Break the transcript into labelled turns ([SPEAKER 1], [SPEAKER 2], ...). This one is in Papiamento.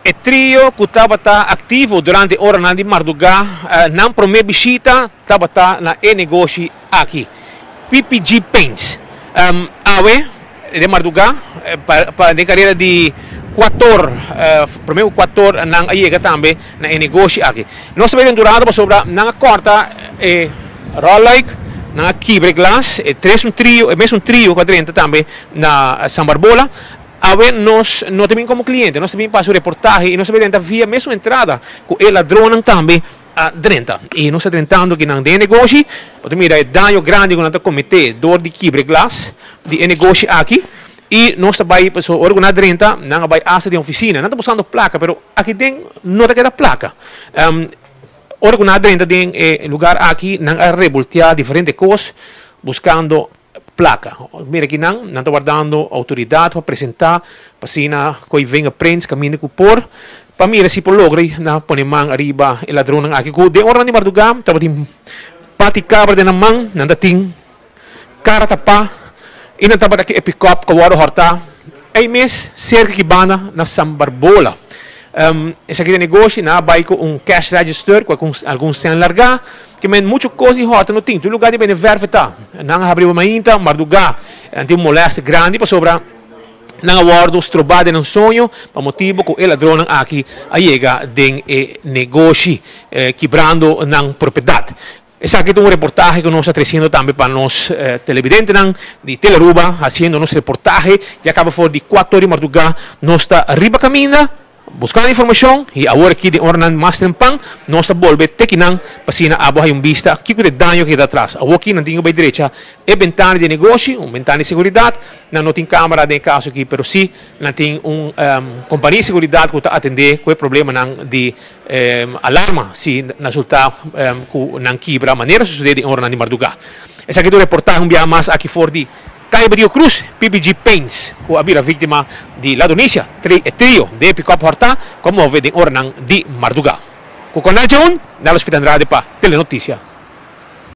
[SPEAKER 1] E trio ku tabata aktivo durante oranan di mardugá, nan promé bishita tabata na e negoshi aki, PPG Paints. Awe den mardugá, pa den karera di kuator, promé ku kuator nan a yega tambe na e negoshi aki. Nos ta bai den durado pasobra nan a kòrta e ròlluik, nan a kibra e glas, e tres un trio, e mesun trio ku a drenta tambe na San Barbola. Awe nos no ta bin komo kliente, nos ta bin pa hasi un reportahe i nos ta bin drenta via mesun entrada ku e ladronnan tambe a drenta. I nos ta drentando kinan den e negoshi, bo ta mira e daño grandi ku nan ta kometé dor di kibra e glas di e negoshi aki. I nos ta bai, pasobra ora ku nan a drenta, nan a bai asta den ofisina. Nan ta buskando plaka, pero aki den no ta keda plaka. Ora ku nan a drenta den e lugar aki, nan a rebolteá diferente kos buskando Plaka. Mira aki nan, nan ta wardando outoridat pa presentá pa asina koe vingerprints kaminda ku por pa mira si por logra na pone man ariba e ladronnan aki ku den oranan di mardugá tabatin pati kabra den nan man, nan ta tin kara tapá i nan tabata ki e pikòp ku a wòrdu hòrtá ei mes serka ki banda na San Barbola. Esaki ta negoshi, nan a bai ku un cash register ku algun sèn largá. Ke men muchu kos di hòrta no tin. Tur lugá di bende vèrf ta. Nan a habri bo mainta, mardugá. Nan tin un molèste grandi pasobra nan a wòrdu strobá den nan soño pa motibu ku e ladronnan aki a yega den e negoshi kibrando nan propiedat. Esaki ta un reportahe ku nos ta tresiendo tambe pa nos televidentenan di Telearuba hasiendo nos reportahe. Ya kaba for di kuator di mardugá nos ta riba kaminda. Buscando informacion y awor aki den oranan mas trempan nos ta bolbe te kinan pa asina abo hay un bista kico ta e daño cu keda atras. Awor aki nan tin cu bay drecha e bentana di e negoshi, un bentana di seguridad. Nan no tin camera den e caso aki pero si nan tin un compania di seguridad cu ta atende cu e problemanan di alarma si resulta cu nan kibra manera sucede den oranan di marduga. Esaki ta un reportahe un biaha mas aki for di. Kaya Brio Cruz, PBG Paints, ku a bira víktima di ladronisia, e trio den e pikòp hòrtá ku a move den oranan di mardugá. Ku Cornel Tjaun, Nelo Spit Andrade pa Telenoticia.